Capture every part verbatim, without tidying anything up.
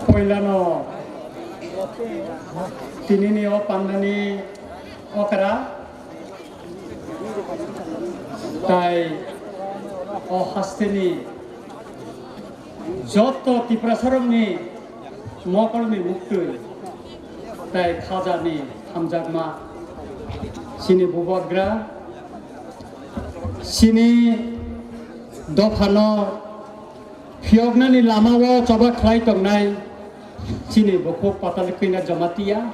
Poilano tinini o pandani okra tai o hasteni joto Tiprasarokni mokolni muktwi tai khajani hamjakma chini bubagra, chini dophano phiyoknani lamao choba khlai tongnai chini bukhuk Patal Kwina Jamatia.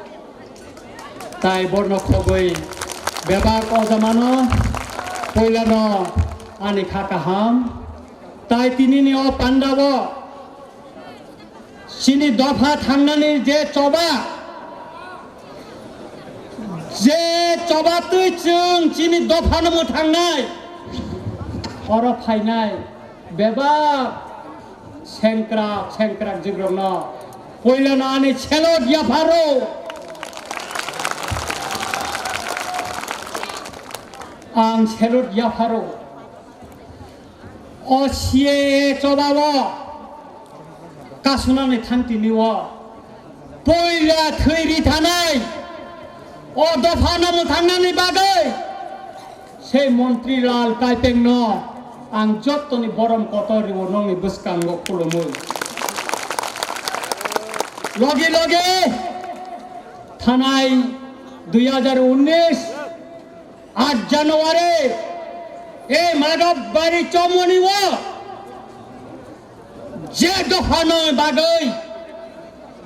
Tai borno khogwi bebak o jamano poilano ani kha kaham. Tai tinini o pandao chini dopha thangnani je choba, je choba twi chwng chini dophano mwthangnai, oro phainai bebak sengkrak sengkrak jigrokno poilano ani salute yapharo. Ang salute yapharo. O C A A chobao kasunani thangtini o poila thwi ri thanai o dophano mwthangnani bagwi sei Montri Lal Kaipengno ang jottoni borom kotor rio nongni bwskango khulumwi. Logi logi thanai dui hajar unnish aat January e Madhobari chomoni o je dophano bagwi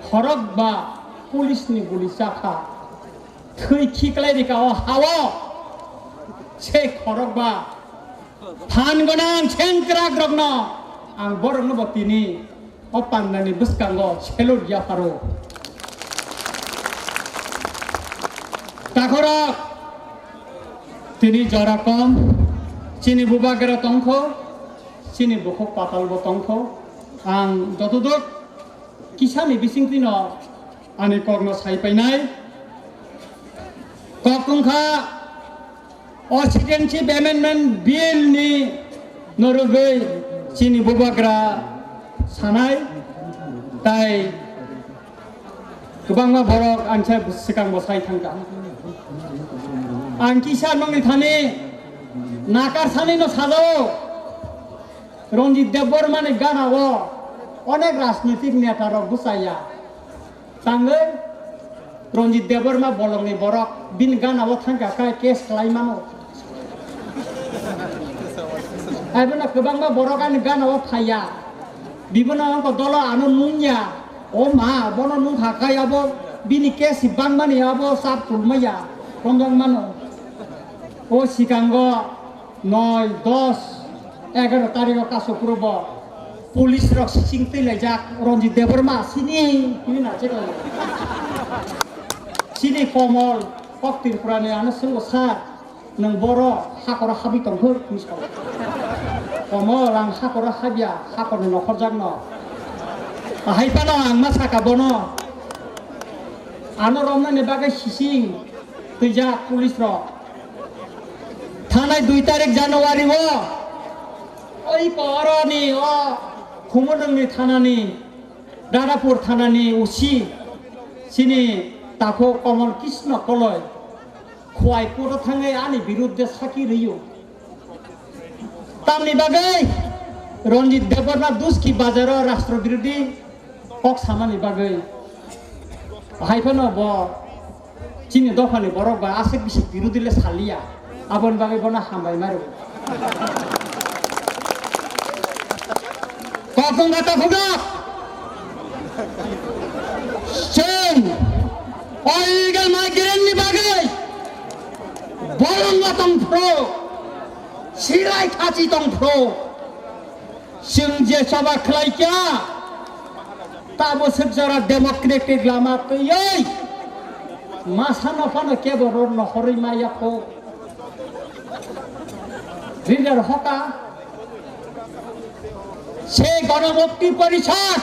khorokba police ni guli chakha thwi khiklai rika o hao se khorokba phan gonang sengkrakrokno ang borokno bo tini o pandani bwskango salute yapharo. Takhorok tini jora kom, chini bubagra tongkho, chini bukhuk patalbo tongkho. Ang jotoduk kisani bisingtwino ani kokno sai painai. Kok wngkha o Citizenship Amendment Bill ni norogwi chini bubagra sanai, tai kwbangma borok ang sa swkang bo sai thangkha. Ang kisa nongni thani nakar sani no sajao, Ranjit Debbarma ni gana o onek rajnitik neta rok bwsaya. Tangwi Ranjit Debbarma bolongni borok bini gana o thangkha khe case khlai mano. Abono kwbangma borok ani gana o phaiya. Bibono wngkha dolo ano nungya. O ma, bono nungkha khe abo bini case bangmani abo sap tulmaya. Romjak mano. O sikango noi, dos, egaro tarikh o kaso kuro bo police rok sing twi laijak Ranjit Debbarma sini hini na chek lai. Sini Komol kok Tripura ni ano swngo sir, nwng boro hakoro habwi tong kho hini sa. Komol ang hakoro habya, hakor ni nokhorjak no. Ahai phano ang ma saka bono. Ano romnani bagwi sising twijak police rok. Thanai dui tarik January o oi poroni o Khumulwngni thanani, Dadapur thanani O C chini takhu Komol Krishna Koloi Khwai court o thangwi ani birudde sakhi rwio. Tamni bagwi Ranjit Debbarma Duski bazaro rashtra birodhi kok samani bagwi. Hai phano bo chini dophani borok bai aswk bisi birodhi le saliya. Aboni bagwi bono hambai maro. Kok wngkha takhukno. Chwng o illegal migrant ni bagwi bolongno tong phro, silai khachi tong phro. Chwng je choba khlai kha, tamo swk jora democratic lama twiwi masa no phano kebo ror no horwi maya kho. Leader hoka se Ganamukti Porishad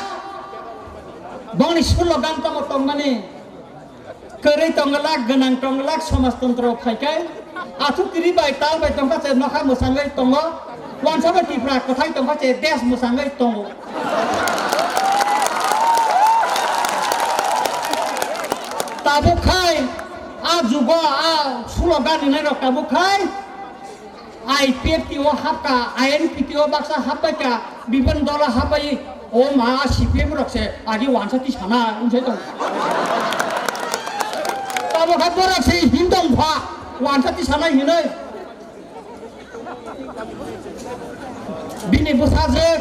bongni slogan tamo tongmani. Kwrwi tongglak, gwnang tongglak, somajtontro phaikai, athuk tiri bai tal bai tongkha se nokha mwsangwi tongo. Wansa bai Tripura kwthai tongkha, che desh mwchangwi tongo. Tabuk khai a jugo a slogan rwnairok tabuk khai I P F T o hapka, I N P T o baksa hapbaika, bibin dola hapbai, o ma C P M rok se agi wansa tisana wngse tong. Tabuk hai borok se himtong pha, wansa tisana hinoi. Bini bwsajwk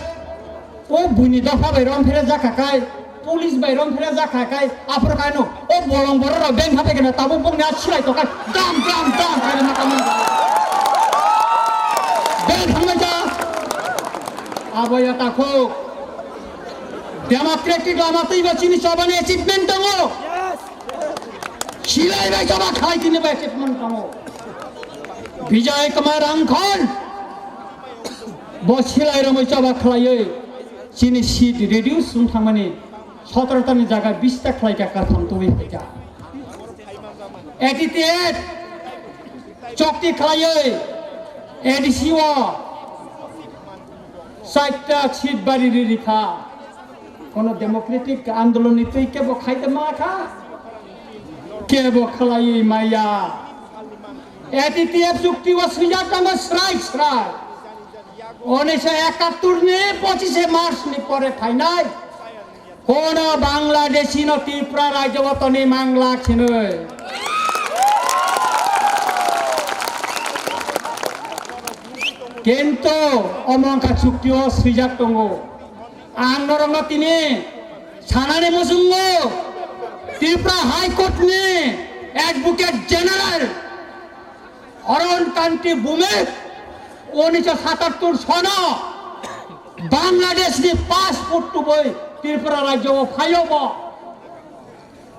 o buini dopha bai rom phre jakha kai, police bai rom phre jakha kai, aphuru kaino o bolong borok rok beng habai kena tabuk bokni a silai tokai dam dam dam kai ma kamang. Beng thangbai ja. Abo ya takhuk. Democratic lama twi ba chini chobani achievement tongo. Silai bai choba khlai tini bai achievement tongo. Vijay Kumar Rangkhol bo silai romwi choba khlaiwi chini seat reduce wng thangmani sotoro tani jaga bish ta khlai kha, katham tubui phaikha. A T T F chokti khlaiwi A D C o chaita seat bari riri kha. Kono democratic andolon ni twi kebo khaida ma kha? Kebo khlaiwi maya. A T T F chukti o swijak tongo srai srai. Unisho ekattor ni pochishe March ni pore phainai. Kono Bangladeshi no Tripura rajyo o toni mangla khinoi. Kintu omo wngkha chukti o swijak tongo. Ang norokno tini sanani muchungo Tripura High Court ni Advocate General Arun Kanti Bhowmik unisho satattor sono Bangladesh ni passport tubui Tripura rajyo o phaio bo.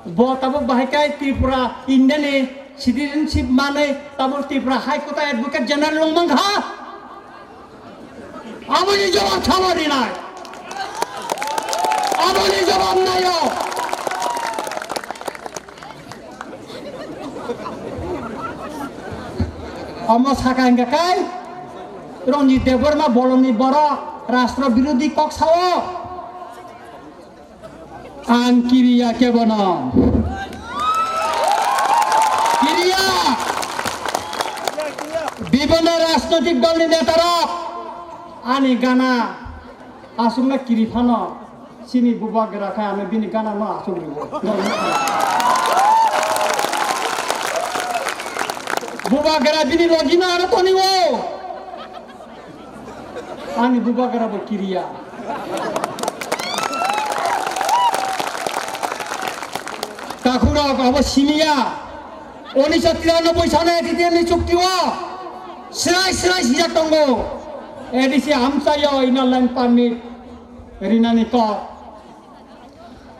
Bo tabuk bahai kai Tripura India ni citizenship manwi tabuk Tripura High Court o Advocate General wng mankha. Aboni jawab thabo rinai. Aboni jawab naio. Omo saka hingka kai Ranjit Debbarma bolongni borok rastro birodhi kok sao. Ang kiriya kebono. Kiriya. Bibhinno rajnoitik dolni netarok ani gana aswkno kiri phano chini bubagra khe ano bini gana no aswk riwo. Bubagra bini logino ano toniwo. Ani bubagra bo kiriya. Takhurok abo simiya. Unisho tiranoboi sano A D C ni chukti o srai srai sijak tongo. A D C amchaio inner line permit rinani kok.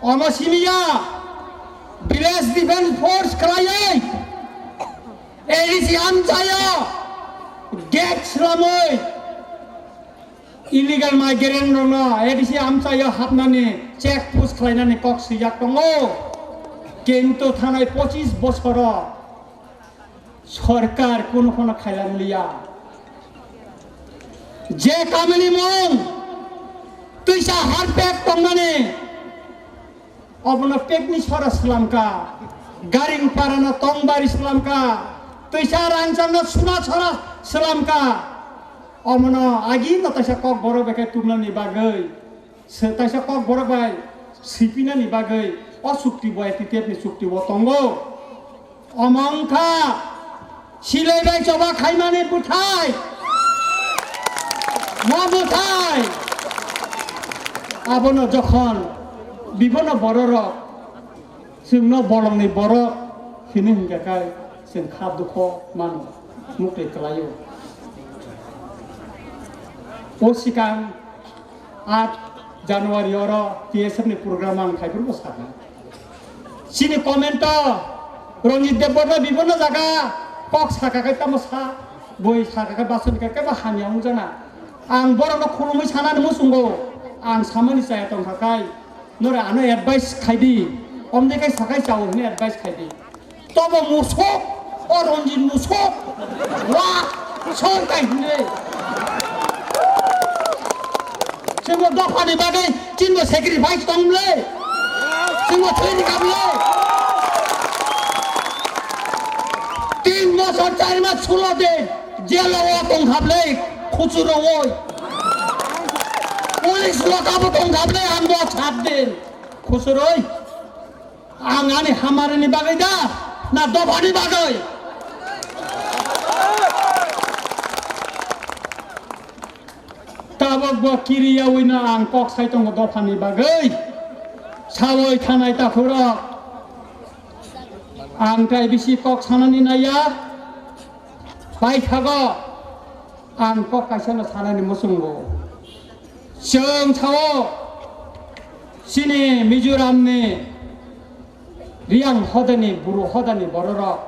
Omo simiya Village Defence Force khlaiwi A D C amchaio gate slamwi illegal migrant rokno A D C amchaio hapnani check post khlainani kok swijak tongo. Kintu thanai pochis bosoro Sorkar kunu phano khailam liya. Je kamini mung twisa harpek tongmani, obono pekni sora slamka, garing parano tongbari slamka, twisa rangchakno suna sora slamka, omono agino taisa kok borok bai khe tubunani bagwi. Se kaisa kok borok bai sipinani bagwi o chukti bo A T T F ni chukti bo tongo. Omo wngkha silai bai choba khaimani bwthai. Mo bwthai. Abono jokhon bibono bororok chwngno bolongni borok hini hinkha khe chwng kha dukho mano, muktwi kwlaio. O sikang aat January oro T S F ni program ang khaiphuru bwsakha. Chini comment o Ranjit Debbarma bibonno jaga kok saka khe tamo sa, boi saka khe basoni khe kebo hamya wngjana. Ang borokno khulumwi sanani muchungo, ang samani chaya tongkha khe norok ano advice khaidi, omde khe sakai chao hwnwi advice khaidi. Tobo musuk, o Ranjit musuk, wa, soi kai hwnwi. Chwngno dophani bagwi chwngno sacrifice tongmle. Chwngno thwini kamle. Tin bosor char mas sulo din jelo o tongkhaple, khusuro oi. Police lokabo tongkhaple, ang bo sat din khusuro oi. Ang ani hamari ni bagwi da, na dophani bagwi? Tabok bo kiriyawi no ang kok sai tongo dophani bagwi. Sawi thanai takhurok. Ang tai bisi kok sanani naiya. Paithago ang kok kaisa no sanani muchungo. Chwng sao chini Mizoram ni Riyang hodani, Buru hodani bororok.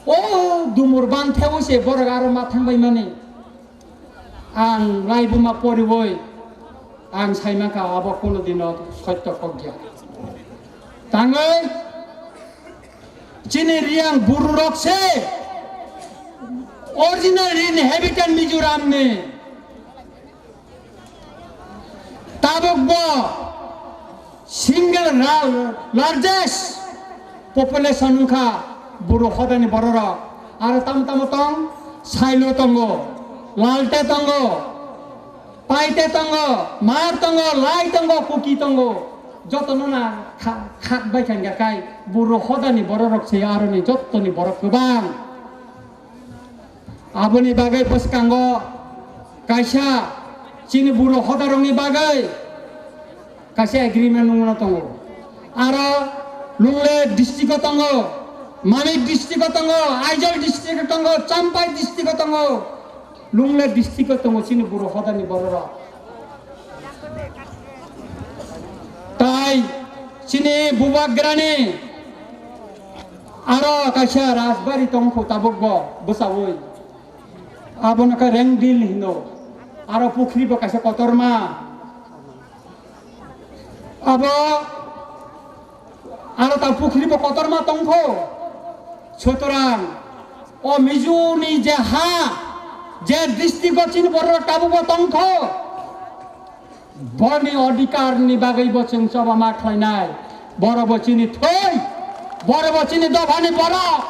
O dumur ban thewi se borok aro ma thangbai mani. Ang laibuma poriwi ang saimaka abo kuno dino sotto kokya. Tangwi chini Riyang Buru rok se original inhabitant Mizoram ni. Tabok bo single ra-, largest population wngkha Buru hodani bororok. Aro tamo tamo tong, Sailo tongo, Lalte tongo, Paite tongo, Mar tongo, Lai tongo, Kuki tongo. Jotono na kha-, khak bai kha kai Buru hodani bororok se aroni jottoni borok kwbang. Aboni bagwi bwskango kaisa chini Buru hodarokni bagwi kaisa agreement wngna tongo. Aro Lunglei district-o tongo, Mamit district-o tongo, Aizawl district-o tongo, Champhai district-o tongo, Lunglei district-o tongo chini Buru hodani bororok. Tai chini bubagrani aro kaisa rajbari tongkho tabukbo bwchaui. Abono khe Rengdil hino. Aro pukhri bo kaisa kotorma. Abo aro ta pukhri bo kotorma tongkho. Sutorang o Mizo ni je ha, je district o chini borok tabukbo tongkho. Borni odhikar ni bagwi bo chwng choba ma khlainai. Boro bo chini thwi, boro bo chini dophani borok.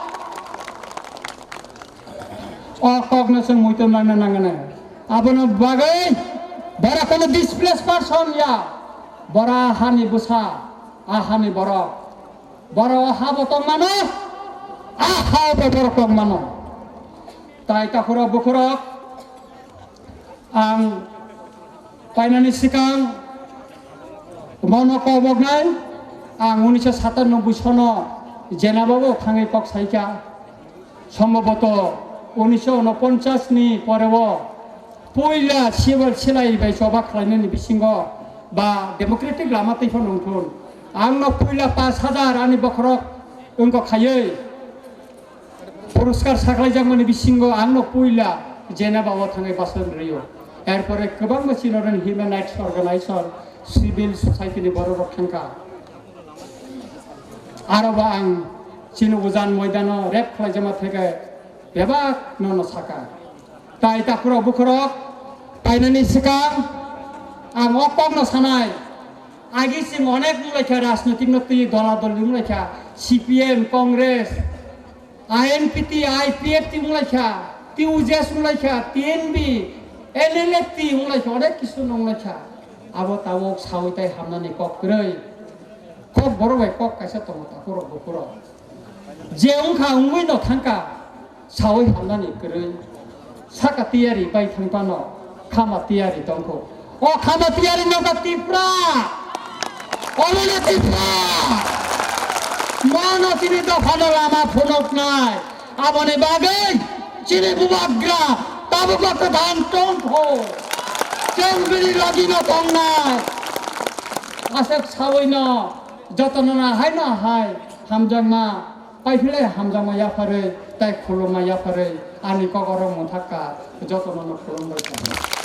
O kokno chwng muitum langna nangani. Abono bagwi boro kono displaced person ya. Boro a hani bwsa, a hani borok. Boro o ha bo tong mano, a ha bo borok tong mano. Tai takhurok bukhurok ang painani swkang bono koboknai, ang unisho satanoboi sono Jenababo thangwi kok saikha. Sombhoboto unisho unoponchas ni poreo puila civil silai bai choba khlainani bisingo ba democratic lama twi phano wngthun. Ang no puila pash hajar ani bokhorok wngkok khaiwi. Puraskar sakhlaijakmani bisingo ang no puila Jenababo thangwi bachon rwio. Erpore kwbangma chinoren human rights organization, civil society ni bororok thangkha. Aro ba ang chini ujan moidano rep khlaijama theke bebak nono saka. Tai takhurok bukhurok painani swkang ang o kokno sanai. Agi chwng onek wnglaikha rajnotik no twi dola doli wnglaikha C P M, Congress, I N P T, I P F T wnglaikha, T U J S wnglaikha, T N B, N L F T wnglaikha, onek kisu wnglaikha. Abo tabuk sawi tai hamnani kok kwrwi. Kok borok bai kok kaisa tongo takhurok bukhurok. Je wngkha wngwi no thangkha, sawi hamnani kwrwi. Saka tiyari pai thang phano khama tiyari tongkho. O khama tiyari no ka Tipra. Omono Tipra. Mano chini dophano lama phunuknai. Aboni bagwi chini bubagra tabukbo kwthang tongkho. Chwng bini logi no tongnai. Aswk sawi no jotono na hai na hai hamjakma. Paiphle hamjakma yapharwi tai khulumma yapharwi ani kokoro mwthakka jotono no khulumbai tongo.